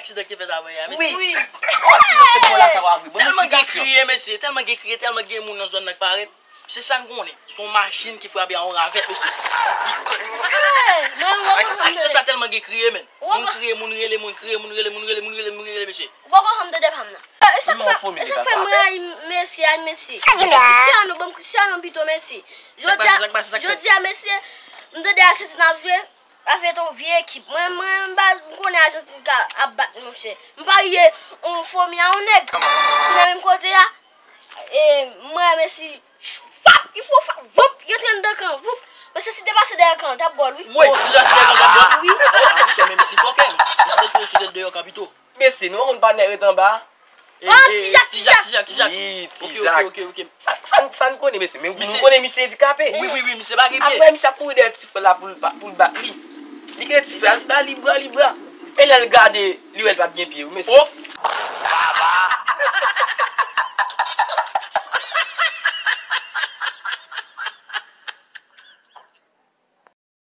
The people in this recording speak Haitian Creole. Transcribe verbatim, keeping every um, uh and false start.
Aksidan ki fèt avè a, mesye. Wi. Wi. Aksidan fèt bò lakay w a vre. Bon, Tèlman gen esplikasyon. Kriye, mesye, tèlman gen kriye, tèlman gen moun nan zòn nan k pa ret. Se sa n konnen. Se yon machin ki frape a yon ravèt, mesye. Hey, mwen, mwen, mwen, Aksidan sa tèlman gen kriye, men. Ou pa Moun kriye, moun rele, moun kriye, moun rele, moun rele, moun rele, moun rele, mesye. Ou pa konn janm tande pam nan. E sa k Menm fè, yon fomi e ki sa k ta fè sa. Mwen ay mesye, ay mesye. Cristiano, ban m Cristiano pito mesye. Jodi a, Sa k pase, sa k pase, sa k pase? Jodi a mesye, m tande Ajantin ap jwe avèk yon vye ekip. Mwen, mwen, m pa, m konnen Ajantin ka ap bat monchè. M parye yon fomi a yon nèg. Ki nan menm kote a, e mwen mesye, fap, il faut fap, voup, yo te anndan kan, voup. Mesye, si te pase dèyè kan, t ap gòl, wi. Woy, si sa se dèyè kan, t ap gòl. Wi. Ah, monchè, men mesye fòkè, men. Mesye, te sou sou dèyè kan pito. Mesye, nou konn patnè yo t anba. E, Ah, e, Ti Jak, Ti Jak. Ti Jak, Ti Jak. Wi, Ti Ok, Jak. ok, ok. Sa, sa, sa n konnen, mesye. Men Misye- nou konnen misye andikape. Wi, wi, wi, misye pa gen pye. Apre, misye ap kouri dèyè ti frè la pou l pa- pou l bat li. Li gen ti frè, al ba li bra, li bra. E lè l gade, li wè l pa t gen pye, wi, mesye. Oh!